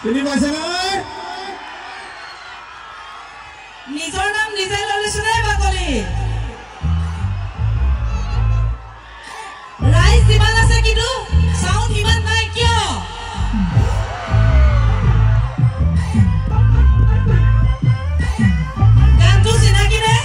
চিনি পাইছে নহয়? নিজৰ নাম নিজে লৈ লৈছো দেই বাকলি। ৰাইজ যিমান আছে কিন্তু চাউণ্ড সিমান নাই, কিয়? গানটো চিনাকি নে?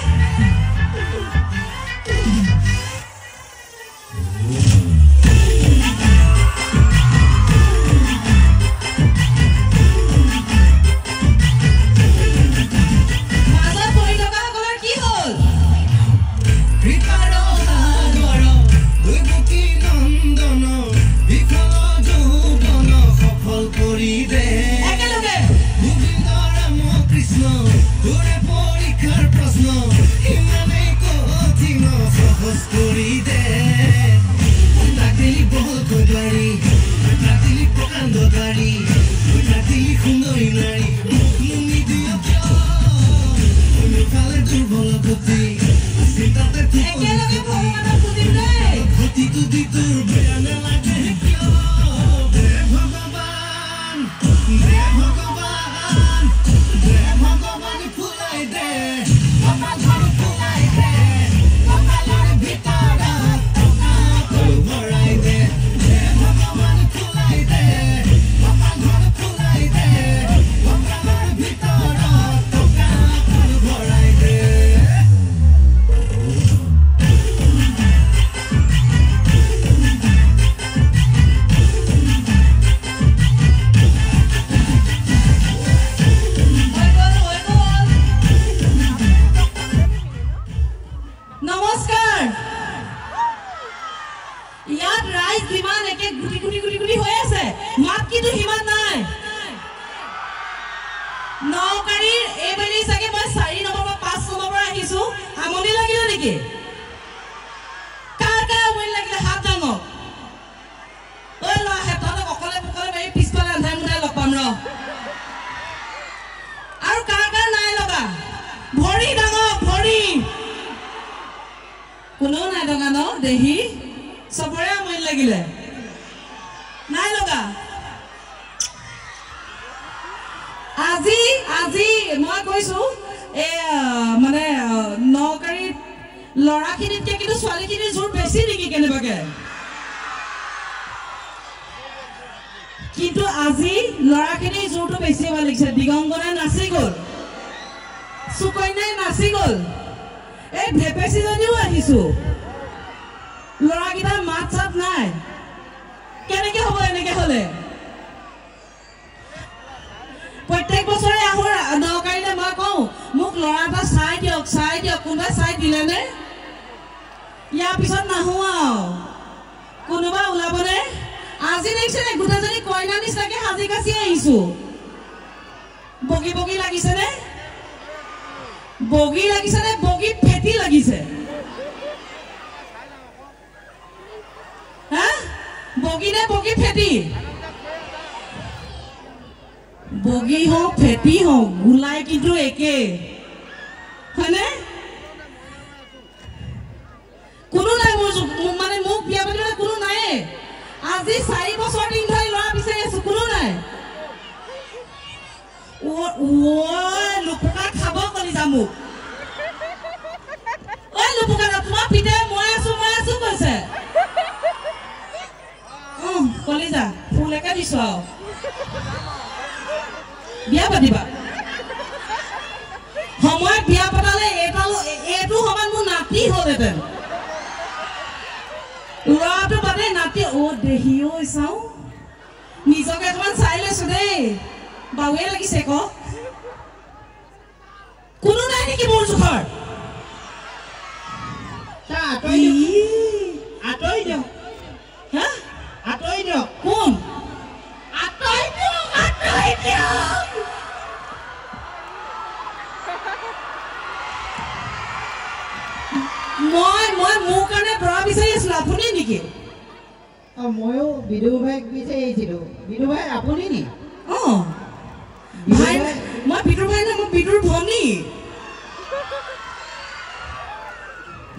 মাজত বহি থকাসকলৰ কি হ'ল? কৃপাৰ সাগৰ দৈৱকী নন্দন, বিফল যৌৱন সফল কৰি দে। একেলগে। গোবিন্দ ৰাম কৃষ্ণ, তোৰে পৰীক্ষাৰ প্ৰশ্ন ইমানেই কঠিন, সহজ কৰি দে। তাকিলি বহলকৈ বাৰী, নাতিলি প্ৰকাণ্ড গাড়ী, নাতিলি সুন্দৰী নাৰী, মোক নিদিয় কিয়? কোনোফালে দুৰ্বল গতি, চিন্তাতে একেলগে ভগৱানক সুধিম দেই। ঘটিটো দি তোৰ বেয়া নালাগে কিয়? দে ভগৱান, দে ভগৱান, দে ভগৱান, ফুলাই দে কপালখন, ফুলাই দে কপালৰ ভিতৰত টকা ভৰাই দে। দে ভগৱান, ফুলাই দে কপালখন, ফুলাই দে কপালৰ ভিতৰত টকা ভৰাই দে। হৈ গ'ল, হৈ গ'ল। নমস্কাৰ। ইয়াত ৰাইজ যিমান একে গুটি গুটি গুটি গুটি হৈ আছে, মাত কিন্তু সিমান নাই। নকাৰীৰ এইবেলি চাগে মই 4 নম্বৰ বা 5 নম্বৰ পৰা আহিছো। আমনি লাগিলে নেকি? কাৰ কাৰ আমনি লাগিলে হাত ডাঙক। ঐ ল'ৰা, তহঁতক অকলে পকলে মাৰি পিছফালে আন্ধাই মুন্ধাই লগ পাম ৰ। আৰু কাৰ কাৰ নাই লগা ভৰি ডাঙক, ভৰি। কোনেও নাই লগা ন? দেহি চবৰে আমনি লাগিলে, নাই লগা। আজি আজি মই কৈছো, এই মানে নকাৰীত ল'ৰাখিনিতকে কিন্তু ছোৱালীখিনিৰ জোৰ বেছি নেকি কেনেবাকে? কিন্তু আজি ল'ৰাখিনিৰ জোৰটো বেছি হ'ব লাগিছে। দিগংগনাই নাচি গ'ল, সুকন্যাই নাচি গ'ল, এই ভেপেচীজনীও আহিছো। ল'ৰাকেইটাৰ মাত চাত নাই, কেনেকে হ'ব এনেকে হ'লে? প্ৰত্যেক বছৰে আহো নকাৰীলে, মই কওঁ মোক ল'ৰা এটা চাই দিয়ক, চাই দিয়ক। কোনোবাই চাই দিলেনে? ইয়াৰ পিছত নাহো আৰু। কোনোবা ওলাবনে? আজি দেখিছেনে গোটেইজনী কইনা নিচিনাকে সাজি কাচি আহিছো। বগী বগী লাগিছেনে? বগী লাগিছেনে? বগী ফেটি লাগিছে। হা, বগী নে বগী ফেটি? বগী হওক ফেটি হওক, গোলাই কিন্তু একে, হয়নে? কোনো নাই মোৰ, মানে মোক বিয়া পাতিবলৈ কোনো নাইয়ে। আজি 4 বছৰ দিন ধৰি ল'ৰা বিচাৰি আছো, কোনো নাই। লুপুকা খাব কলিজা মোক। ঐ লুপুকা, তোমাৰ পিতে মই আছো মই আছো কৈছে। কলিজা ফুল একে দিছো আৰু বিয়া পাতিবা। সময়ত বিয়া পাতালে এইটো সমান মোৰ নাতি হ'লহেঁতেন। ল'ৰাটো বাদে নাতি। অ' দেহি ঐ, চাওঁ নিজকে অকণমান চাই লৈছো দেই, বাউৱে লাগিছে ক। কোনো নাই নেকি মোৰ জোখৰ? আঁতৰি দিয়ক, আঁতৰি দিয়ক। হা, আঁতৰি দিয়ক। কোন? আঁতৰি দিয়ক, আঁতৰি দিয়ক। মই মোৰ কাৰণে দৰা বিচাৰি আছিলো, আপুনি নেকি? অ, ময়ো বিদু ভাইক বিচাৰি আহিছিলো। বিদু ভাই আপুনি নি? অ ভাই, মই বিদুৰ ভাই নহয়, মই বিদুৰ ভনী।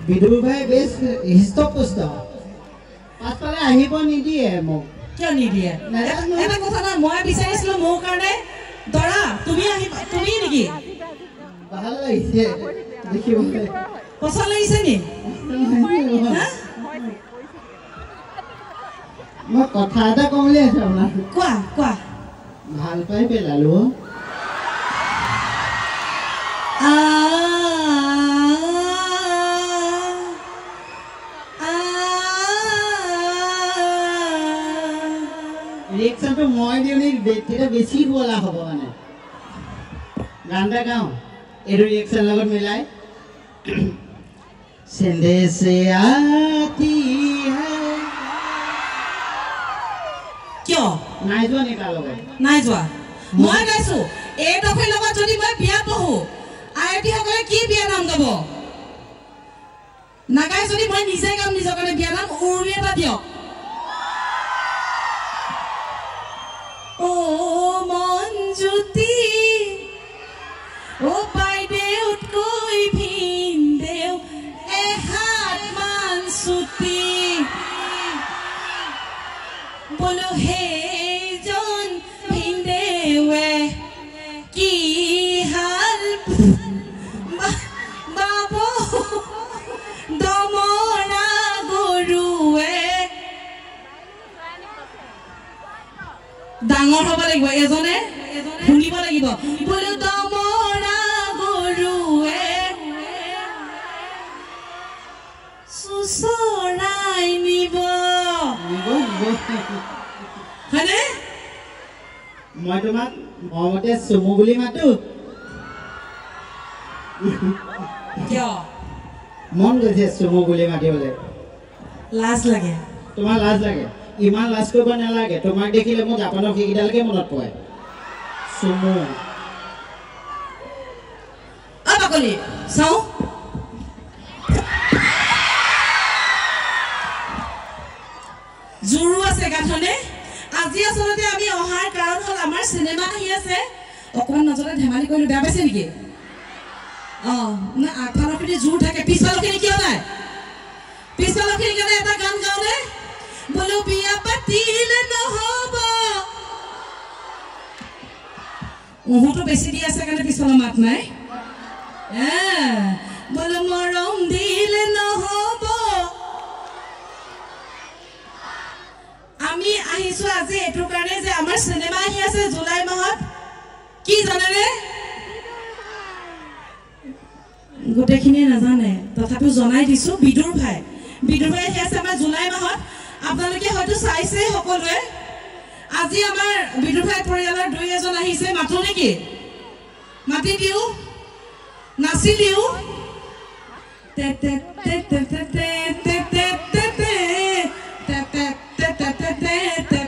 বিদুৰ ভাই বেছ হৃষ্টপুষ্ট, পাছফালে আহিব নিদিয়ে মোক। কিয় নিদিয়ে? এটা কথা নহয়, মই বিচাৰিছিলো মোৰ কাৰণে দৰা তুমি আহিবা, তুমি নেকি? ভাল লাগিছে দেখিবলৈ। পচন্দ লাগিছে নি? মই কথা এটা ক'ম বুলি আছো আপোনাক। কোৱা কোৱা। ভাল পাই পেলালো। ৰিয়েকশ্যনটো মই দিওঁ নি, তেতিয়া বেছি শুৱলা হ'ব। মানে গান এটা গাওঁ, এইটো ৰিয়েকশ্যন লগত মিলাই। সন্দেশে আতি হে। কিয় নাই যোৱা নি তাৰ লগত? নাই যোৱা। মই গাইছো এই ডখৰীৰ লগত যদি মই বিয়া বহো, আয়তীসকলে কি বিয়া নাম গাব? নাগাই যদি মই নিজে গাম নিজৰ কাৰণে বিয়া নাম। উৰুমি এটা দিয়ক। অ মনজ্যোতি, অ বাইদেউতকৈ ভিনদেউ এহাত মান চুটি, বোলো সেইজন ভিনদেউৱে কি হাল বাব দমৰা গৰুৱে। ডাঙৰ হ'ব লাগিব, এজনে শুনিব লাগিব। বোলো দমৰা গৰুৱে চুচৰাই নিব। হয়নে? মই তোমাক মৰমতে চুমু বুলি মাতো। কিয়? মন গৈছে চুমু বুলি মাতিবলৈ। লাজ লাগে। তোমাৰ লাজ লাগে? ইমান লাজ কৰিব নালাগে। তোমাক দেখিলে মোৰ জাপানৰ সেইকেইডালকে মনত পৰে। চুমু। অ বাকলি চাওঁ, জোৰো আছে গাঁঠনে। আজি আচলতে আমি অহাৰ কাৰণ হ'ল আমাৰ চিনেমা আহি আছে। অকণমান মাজতে ধেমালি কৰিলো, বেয়া পাইছে নেকি? অ না, আগফালৰখিনি জোৰ থাকে, পিছফালৰখিনি কিয় নাই? পিছফালৰখিনিৰ কাৰণে এটা গান গাওঁনে? বোলো বিয়া পাতিলে নহ'ব। উহুটো বেছি দি আছে কাৰণে পিছফালৰ মাত নাই। বোলো মৰম দিলে নহ'ব। আমি আহিছো আজি এইটো কাৰণে যে আমাৰ চিনেমা আহি আছে জুলাই মাহত। কি জানেনে? গোটেইখিনিয়ে নাজানে, তথাপিও জনাই দিছো, বিদুৰ ভাই। বিদুৰ ভাই আহি আছে আমাৰ জুলাই মাহত। আপোনালোকে হয়তো চাইছে সকলোৱে। আজি আমাৰ বিদুৰ ভাই পৰিয়ালৰ দুই এজন আহিছে। মাতো নেকি? মাতি দিওঁ, নাচি দিওঁ। তে তে তে তে তে তে তে তে তে তে তে তে তে তে তে তে